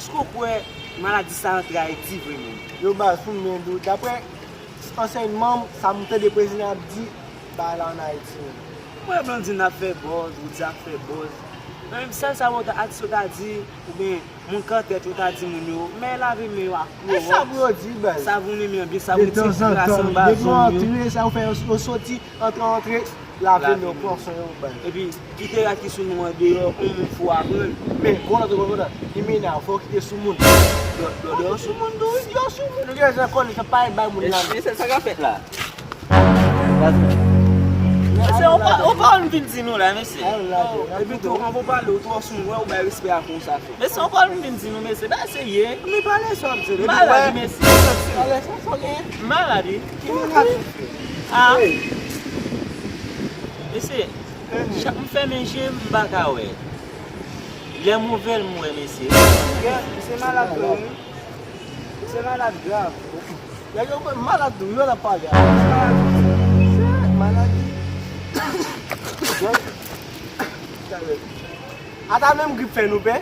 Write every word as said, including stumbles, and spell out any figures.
Èske w kwè maladi sa antre Ayiti vre menm? Yo baz, pou m byen di w, daprè ansèyman m, sa m tande prezidan ap di, bagay la ann Ayiti menm. M wè Blondine ap fè buzz, Roody ap fè buzz. Men menm sèl sa yo ta, atis yo ta di, oubyen moun k antèt yo ta di moun yo, men lave men yo ak klowòks. E sa pou yo di, baz. Savon men men yo byen, savon ti kras anba zong yo. Depi yo antre, sa yo fè yo soti, antre, antre, lave men yo, pran swen yo, baz. Epi kite rad ki sou nou an deyò, yon moun fò aprann. Men, gwo lòt gwo lòt, limena, fò w kite sou moun. Lòt lòt deyò sou moun tou wi. Yo sou moun, ou gen jan kòlèj, sa pa bay moun la. Mesye, sa k ap fèt la? Mesye, ou pa ou pa konn vin di nou la, mesye. Al lave, Epi tou, kan ou pale, ou twò sou mwen, ou bay respè a konsa fè. Mesye, ou pa konn vin di nou, mesye, ba serye. Men pale sa w ap di. Malad, mesye. Pale sa, sa w genyen? Malad, wi. Ah, mesye, chak m fèmen je m, m pa ka wè. Lè m ouvè l, m wè, mesye. Se malad tou wi. Se malad grav. Nèg yo malad tou, yo la pale. Se malad. Maladi. Ata menm grip fè nou pè.